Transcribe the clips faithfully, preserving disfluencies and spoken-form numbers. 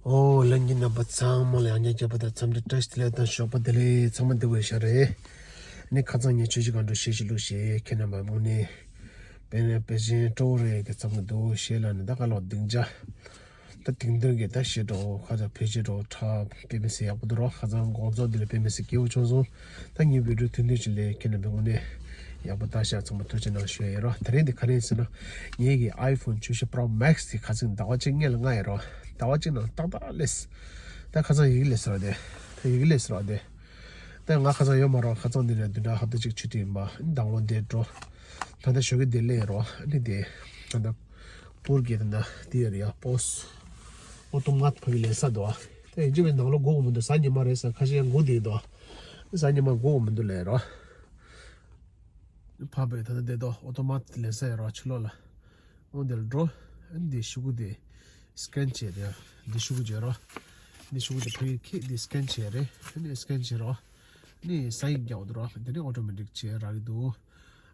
ཨོ་ལྷན་རྒྱས་རྣམ་པ་ཚང་མ་ལ་ཡང་བསྐྱར་མཇལ་བ་དང་འཚམས་འདྲི་བཀྲ་ཤིས་བདེ་ལེགས་དང་ཞོགས་པ་བདེ་ལེགས། ཚང་མ་བདེ་པོ་ཡོད་ཤག་རེད། ནི་ཁ་སང་ངས་ཆུ་བཞི་སྒང་དྲུག་བཤད་ཤེས་ལུགས་བཤད་ཁྱེད་རྣམ་པ་དངོས་གནས་དཔེ་ན་དཔེ་ཅན་སྤྲོ་བོ་རེད་དེ་ཚང་མ་འདུག་བཤད་ལ་ནི་ད་ག་ལོག་སྡིངས་ཆ། ད་དེང་དུས་ཀྱི་ད་ཤེས་འགྲོ་ཁ་ཚ་ཕལ་ཆེར་འགྲོ་ཁྲ་དཔེ་མི་སྲིད་ཡག་པོ་འདུག་རོགས། ཁ་སང་དགོང་ཚོགས་འདི་ལ་དཔེ་མི་སྲིད་སྐྱིད་པོ་བྱུང་སོང་། ད་ངའི་བི་ཌིའོ་ཐུང་ཐུང་ཞིག་ལས་ཁྱེད་རྣམ་པས་དངོས་གནས་ཡག་པོ་ལྟ་ཤག་ཚང་མ་ཐུགས་རྗེ་གནང་ཞུ་ཡ་ཡིན་རོགས། ད་རིང་འདི་ག་རེ་ཡིན་ཟེར་ན། ངེད་ཀྱི་ཨའི་ཕོན་བཅུ་བཞི་པྲོ་མེག་སི་དེ་ཁ་སང་ཟླ་བ་གཅིག་སྔོན་ལ་མངགས་ཡིན་རོགས། ཟླ་བ་གཅིག་ནང་ཏག་ཏག་སླེབས། ད་ཁ་སང་ཡི་གེ་སླེབས་ཟེར་བ་དེ། ད་ཡི་གེ་སླེབས་ཟེར་བ་དེ། ད་ང་ཁ་སང་ཡོད་མ་རོགས། ཁ་སང་འདི་ནས་བདུན་ཕྲག་ཧབ་ཏ་གཅིག་ཆུ་ཐིགས་ཡིན་པ་ཟླ་ངོ་འདི་འགྲོ། ད་ལྟ་ཞོགས་ཀས་འདི་སླེབས་ཡིན་རོགས། ཨ་ནི་དེ་ད་ལྟ་པུར་གྱི་ད་ལྟ་འདི་ཡོད་རེད་ཡ། པོ་སི་ཨོ་ཏོ་མ་ཏི་ཕ་གི་ལས་ས་འདུག་ཨ། ད་ཡིན་གཅིག་མིན་ནང་ལོགས་དགོས་ཀྱི་མི་འདུག་གཟའ་ཉི་མ་རེད་ཟེར། ཁ་ཤས་དགོས་བསྡད་འདུག་གཟའ་ཉི་མ་དགོས་ཀྱི་མི་འདུག་ལབ་ཡོད་རོགས། ཕ་བས་ད་ལྟ་བསྡད་དོ། ཨོ་ཏོ་མ་ཏི་ལས་ས་ཡོད་རོགས། ཕྱི་ལོགས་ལ། འོ་འདིར་འགྲོ། ཨ་ནི་འདི་ཤོག་གུ་དེ་སི་ཀེན་བྱས་རེད། འདི་ཤོག་གུ་བྱས་རོགས། འདི་ཤོག་གུ་དེ་ཕ་གིར་ཁྱེར། འདི་སི་ཀེན་བྱས་རེད། ཨ་ནི་སི་ཀེན་བྱས་རོགས། ཨ་ནི་སའིན་རྒྱག་འོ་འདུག་རོགས། དེ་ནས་ཨོ་ཏོ་མེ་ཊིག་བྱས་རག་གི་འདུག་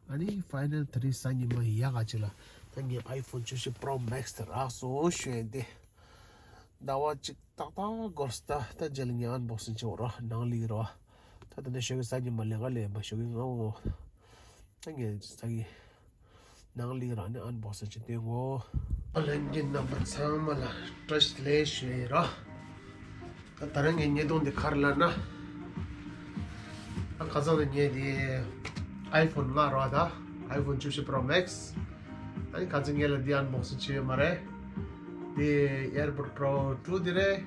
ཨ་ནི་ཕའི་ནལ་དེ་རིང་གཟའ་ཉི་མ་ཡག་ག་ཅིག་ལ་ད་ངའི་ཨའི་ཕོན་བཅུ་བཞི་པྲོ་མེག་སི་དེ་རག་སོང་ཞུ་ཡ་ཡིན་ཏེ། ཟླ་བ་གཅིག་ཏག་ཏག་འགོར་སོང་། ད་ད་རྗེས་ལ་ངས་ཨན་བོག་སིང་བྱེད་འོ་རོགས། ནང་ལ་ཡོད་རོགས། ད་ད་ནི་ཞོགས་ཀས་གཟའ་ཉི་མ་ལས་ཀ་ལས་མ་ཞོགས་ཀས་ང་འོ། ད་ངས་ད་གི་ནང་ལ་ཡོད་རོགས། ནི་ཨན་བོག་སིང་བྱེད་དེ་འོ། ཨ་ལྷན་རྒྱས་རྣམ་པ་ཚང་མ་ལ་བཀྲ་ཤིས་བདེ་ལེགས་ཞུ་ཡ་ཡིན་རོགས། ད་ད་རིང་ངའི་བརྙན་ཐུང་འདི་ག་རེ་ལབ་ན། ད་ཁ་སང་ནས་ངས་འདི་ཨའི་ཕོན་མངགས་རོགས། ད་ཨའི་ཕོན་བཅུ་བཞི་པྲོ་མེག་སི། ཨ་ནི་ཁ་སང་ངས་ལ་འདི་ཨན་བོག་སིང་བྱས་ཡོད་མ་རེད། འདི་ཨེར་པོ་ཌི་པྲོ་ཊུ་འདི་རེད།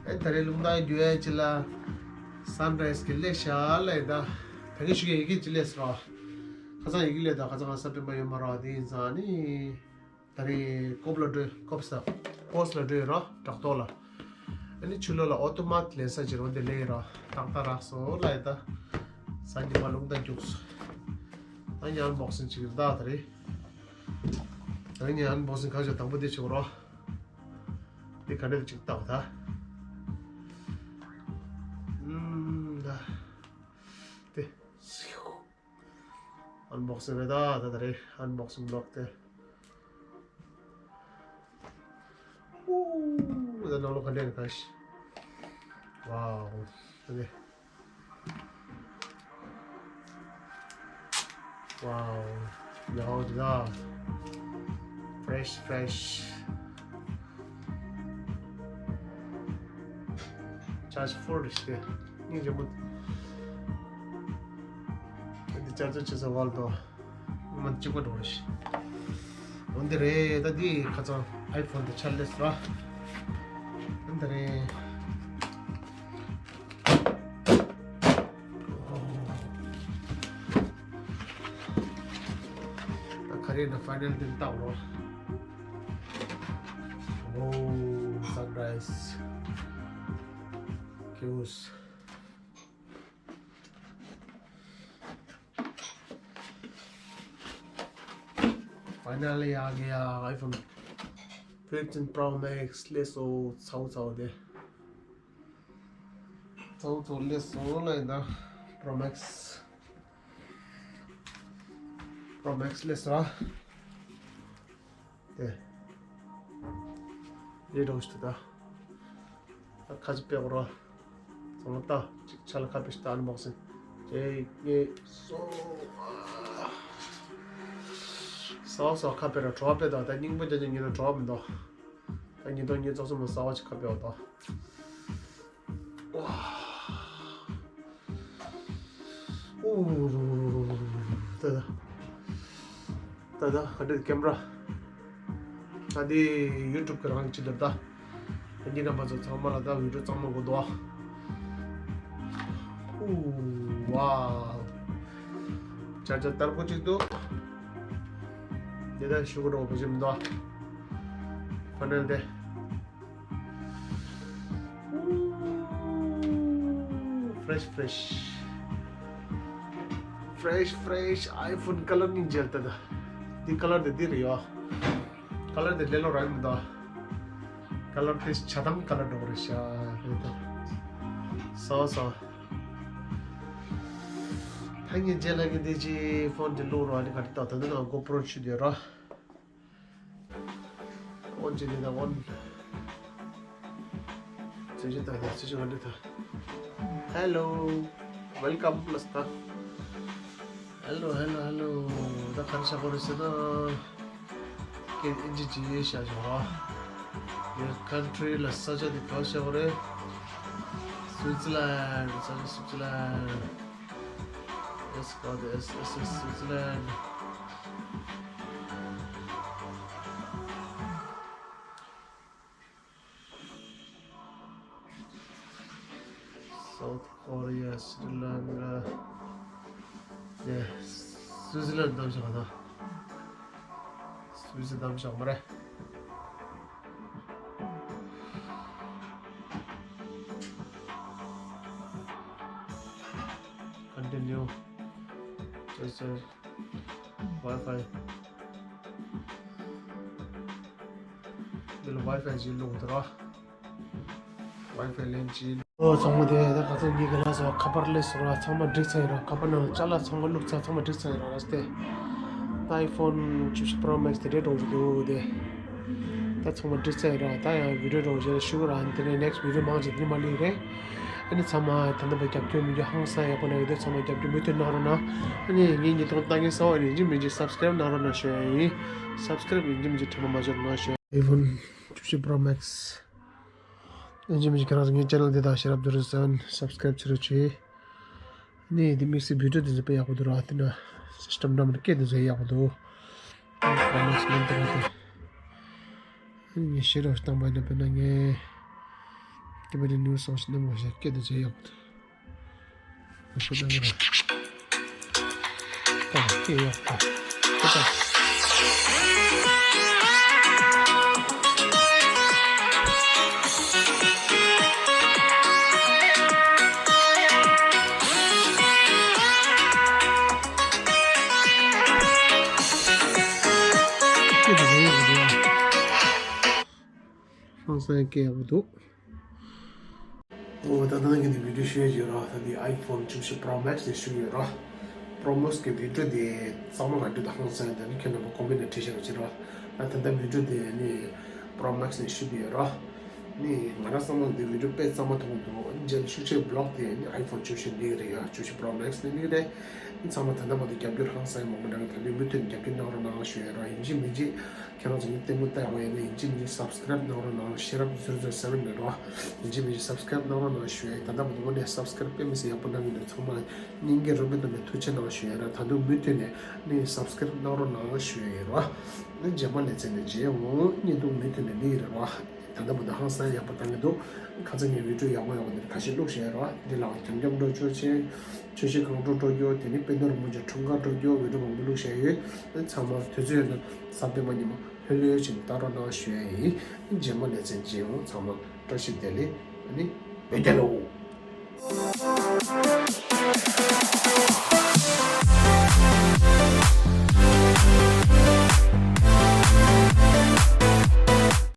ཨེ་ད་རེས་རླུང་རྟ་རྒྱུག་ཡ་ཅིག་ལ་སན་རའི་ཛི་གི་སླེབས་ཤག་ལབ་ཡིན། ད་ད་གིན་ཞུ་ཡ་ཡི་གེ་ཅིག་སླེབས་སོང་རོགས། ཁ་སང་ཡི་གེ་སླེབས། ད་ཁ་སང་ང་ས་སྤེན་པ་ཡོད་མ་རོགས། དེ་ཡིན་ཙང་ཨ་ནི། ད་རེས་ཀོབ་ལ་འགྲོ། ཀོབ་ས་པོ་སི་ལ་འགྲོ་ཡོད་རོགས། བྲག་ཐོག་ལ། ཨ་ནི་ཕྱི་ལོགས་ལ་ཨོ་ཏོ་མ་ཏི་ལས་ས་ཅིག་རོ་འདི་ལས་ཡོད་རོགས། ཏག་ཏག་རག་སོང་ལབ་ཡ། ད་གཟའ་ཉི་མ་རླུང་རྟ་རྒྱུགས་སོང་། ད་ངས་ཨན་བོག་སིང་བྱེད་ཀྱི་རེད། ད་ད་རེས་ད་ངས་ཨན་བོག་སིང་ག་ཞོག་དང་པོ་འདི་བྱེད་དགོས་རོགས། འདི་ག་འདྲ་ཅིག་བལྟ་བ་ད། ཨུམ་ད། དེ། ཨན་བོག་སིང་རེད་ད། ད་ད་རེད་ཨན་བོག་སིང་ལོག་སྟེ། ཨུ། ད་ནང་ལོགས་ག་འདྲ་ཡིན་ག་ཤི། ཝའོ། ད་དེ། ཝའོ། ཡག་འདུག་ད། ཕེ་རེ་ཤི་ཕེ་རེ་ཤི། ཅར་ཇི་ཕུལ་རེད་ཤི། སྙིང་རྗེ་མོ། འདི་ཅར་ཇར་བྱེད་ས་ཝལ་དོ། མ་གཅིག་པ་འགྲོ་རེད་ཤི། འོ་འདི་རེད། ད་འདི་ཁ་སང་ཨའི་ཕོན་དེ་ཆ་ལེས་ར། འོ་འདི་རེད། ད་ག་རེ་ན་ཕའི་ནལ་དེ་བལྟ་རོགས། ཨོ། སན་རའི་ཛི། ཀིའུས། ཕའི་ནལ་ལི་ཡ་གི་ཡ་ཨའི་ཕོན་ཕིབ་ཊིན་པྲོ་མེག་སི་སླེབས་སོང་། ཚ་བོ་ཚ་བོ་དེ། ཚ་བོ་ཚ་བོ་སླེབས་སོང་ལབ་ཡིན་ད། པྲོ་མེག་སི། པྲོ་མེག་སི་སླེབས་སོང་། དེ། རེད་འགྲོ་ཞིག་ད། ད་ཁ་ཅིག་དཔེ་གོ་རོགས། ཚང་མ་ལྟ། ཅིག་ཆ་ལ་ཁ་དཔེ་ཞིག་ལྟ། ཨན་བོག་སིང་། དེ་ངས་སོ། སོ་སོ་ཁ་དཔེ་ར་བྲོ་བ་དཔེ་དང་ད་སྙིང་པོ་རྒྱ་ཅན་ཉིན་ལ་བྲོ་བ་མི་འདུག་ད་ཉིན་ཐོག་ཉིན་རྩ་གསུམ་ལ་གསར་བ་ཅིག་ཁ་དཔེ་བ་དང་། ཨོ། ཨུ། ད་ད། ད་ད་ག་འདྲ་ཀེམ་ར། ད་འདི་ཡུ་ཊུབ་གི་རང་གི་ཅི་འདྲ་ད། ཨ་ནི་རྣམ་པ་ཚོ་ཚང་མ་ལ་ད་བི་ཌིའོ་གཙང་མ་དགོས་འདུག་ཨ། ཨུ། ཝའོ། ཅར་ཅར་ལྟར་པོ་གཅིག་འདུག་འདི་ད་ཤུ་གུ་རོ་བུ་ཞིམ་འདུག་ཨ། ཕ་ནལ་དེ། ཕེ་རེ་ཤི་ཕེ་རེ་ཤི། ཕེ་རེ་ཤི་ཕེ་རེ་ཤི། ཨའི་ཕོན་ཀ་ལར་སྙིང་རྗེ་ལ་ལྟ་ད། འདི་ཀ་ལར་དེ་འདི་རེད་ཡོ། ཀ་ལར་དེ་ལེ་ལོ་རང་མི་འདུག་ཀ་ལར་དེ་ཇ་དམ་ཀ་ལར་འགྲོ་གི་རེད་ཤག་རེད་ད། སོ་སོ། ད་ངས་རྗེས་ལ་གི་འདི་ཅི་ཕོན་དེ་བླུག་རོགས། ཨ་ནི་ག་རེ་ལྟ་ད་འདི་ནང་གོ་པྲོ་ཆུ་དེ་རོ། ཨོན་ཅི་ནི་ད་ཨོན། ཙི་ཅི་ད་ད་ཙི་ཅི་ག་འདྲི་ད། Hello, welcome ལ་སྟ། Hello, hello, hello. ད་ག་རེ་བྱ་དགོས་རེད་ཟེར་ན། སྐད་ཨིན་ཇི་ཅིག་བཤད་ཆོག་ར། Your country ལ་ས་ཆ་དེ་ག་བཤད་དགོས་རེད། Switzerland, ས་ཆ་Switzerland. Let's go to S S S Switzerland. South Korea, Sri Lanka. Yeah, Switzerland ནང་བཞག་ན། Switzerland ནང་བཞག་མ་རེད། Continue. Just, uh, Wi-Fi. འདི་ལ་Wi-Fi ཅིག་བླུགས་འདུག་ར། Wi-Fi ལེན་ཅིག་ཨོ་ཚང་མ་དེ་ད་ག་ཚོད་ངའི་ག་ལ་སོ་ཁ་པར་ལས་སོ་ར། ཚང་མ་འགྲིག་ཚར་ཡོད་ར། ཁ་པར་ནང་ཅ་ལག་ཚང་མ་བླུགས་ཚར། ཚང་མ་འགྲིག་ཚར་ཡོད་ར། ར་སྟེ། ད་iPhone བཅུ་བཞི Pro Max དེ་འདྲས་འགྲོ་གི་འདུག་དེ། ད་ཚང་མ་འགྲིག་ཚར་ཡོད་ར། ད་ཡང་video འགྲོ་བྱས་ཤུ་ར། ཨ་ནི་དེ་ནས་next video མང་ཆེ་དེ་མ་ལུས་རེད། ཨ་ནི་ཚང་མ་ད་ལྟ་བར་རྒྱབ་སྐྱོར་མི་རྒྱུ་ཧང་སང་ཡག་པོ་གནང་ཡོད་དེ། ཚང་མ་རྒྱབ་སྐྱོར་མུ་མཐུད་གནང་རོགས་གནང་། ཨ་ནི་ངའི་ཉིས་སྟོང་ལྟ་མཁན་གསར་པ་ཡིན་ན་ཡིན་གཅིག་མིན་གཅིག་subscribe གནང་རོགས་གནང་ཞུ་ཡ་ཡིན། Subscribe ཡིན་གཅིག་མིན་གཅིག་དྲན་པ་མ་བརྗེད་རོགས་གནང་ཞུ་ཡ་ཡིན། iPhone བཅུ་བཞི Pro Max ཡིན་གཅིག་མིན་གཅིག་ཁྱེད་རང་ཚོ་ངའི་channel འདི་དང་ཤེས་རབ་ཛི་རོ་སེ་བན་subscribe བྱེད་རོགས་གྱིས། ཨ་ནི་འདི་དམིགས་བསལ་video འདི་ཚོ་དཔེ་ཡག་པོ་འདུག་ར། དེ་ན་system འདྲ་མི་འདྲ་སྐད་འདི་ཚོ་ཡག་པོ་འདུག Pro Max མིན་འདི་ར་དེ། ཨ་ནི་ངས་ཤེས་རབ་བཏང་པ་ཡིན་ན་དཔེར་ན་ངས་Tibet news སོང་ཞིག་གནང་དགོས་ཤག་སྐད་དེ་ཚོ་ཡག་པོ་འདུག་ཨ་ཤེས་རབ་བཏང་པ་ཡིན་ན་སྐད་ཡག་པོ་འདུག་ད་སྐད་ཡག་པོ་འདུག་སྐད་དེ་ཚོ་ཡག་པོ་འདུག་ཧང་སང་སྐད་ཡག་པོ་འདུག་ཨོ་ད་ལྟ་ངས་འདི་video ཞུ་ཡ་ཡོད་ར། ད་འདི་iPhone བཅུ་བཞི་Pro Max ནས་ཞུ་གི་ཡོད་ར། Pro Max གི་video དེ་གཙང་མ་ག་འདྲ་དང་ཧང་སང་ཡ་དེ་ནི་ཁྱེད་རྣམ་པ་comment ནས་བྲིས་བཞག་གི་ཅི་ར། ད་ད་ལྟ་video དེ་ནི་Pro Max ནས་ཞུ་གི་ཡོད་ར། ནི་ང་རང་བསམ་བློ་འདི་video དཔེ་གཙང་མ་མཐོང་གི་འདུག་རྗེས་ལ་ཤུགས་ཆེ་vlog དེ་ནི་iPhone བཅུ་བཞི་འདི་རེད་ཡ། བཅུ་བཞི་Pro Max ནི་ནི་རེད། ཚང་མ་ད་ལྟ་བར་དུ་རྒྱབ་སྐྱོར་ཧང་སང་ཡ་མང་པོ་གནང་གི་ད་ལོའི་མུ་མཐུད་ནས་རྒྱབ་སྐྱོར་གནང་རོགས་གནང་ཞུ་ཡ་ར། ཡིན་གཅིག་མིན་གཅིག་ཁྱེད་རང་ཚོ་ངའི་ལྟད་མོ་ལྟ་ཡག་པ་ཡིན་ན་ཡིན་གཅིག་མིན་གཅིག་subscribe གནང་རོགས་གནང་། ཤེས་རབ་ཛི་རོ་ཛི་རོ་སེ་བན་རེད་རོ། ཡིན་གཅིག་མིན་གཅིག་subscribe གནང་རོགས་གནང་ཞུ་ཡ་ཡིན། ད་ལྟ་བར་དུ་ནས་subscribe དཔེ་མི་སྲིད་ཡག་པོ་གནང་གི་འདུག་ཚང་མ་སྙིང་གི་རུས་པའི་ནང་ནས་ཐུགས་རྗེ་གནང་ཞུ་ཡ་ར། ད་དུང་མུ་མཐུད་ནས་ནི་subscribe གནང་རོགས་གནང་ཞུ་ཡ་ཡིན་རོ། ནི་རྗེས་མ་ལེ་ཚན་ནས་མཇལ་འོང་། བརྙན་ཐུང་མུ་མཐུད་ནས་ནི་རེད་རོ། ད་ལྟ་བར་དུ་ཧང་སང་ཡག་པོ་བཏང་གི་འདུག་ཁ་སང་ངས་video ཡག་པོ་ཡག་པོ་འདིར་ཁ་ཤས་བླུགས་བཞག་ཡོད་རེད་བ། འདི་ལ་འཁྱམ་འཁྱམ་འགྲོ་ཆོག་ཆེ། ཆོས་ཤིག་གང་འགྲོ་འགྲོ་རྒྱུ་དེ་ནི་དཔེ་ནོར་མུ་ཇ་འཁྲུངས་སྐར་འགྲོ་རྒྱུ་video མང་པོ་བླུགས་བཞག་ཡོད། ཚང་མ་དུས་ཚོད་ཡོད་ན་གཟའ་སྤེན་པ་ཉི་མ་ལྷོད་ལྷོད་ཕྱིན་ལྟ་རོགས་གནང་ཞུ་ཡ་ཡིན། རྗེས་མ་ལེ་ཚན་མཇལ་འོང་། ཚང་མ་བཀྲ་ཤིས་བདེ་ལེགས། ཨ་ནི་བོད་རྒྱལ་ལོ།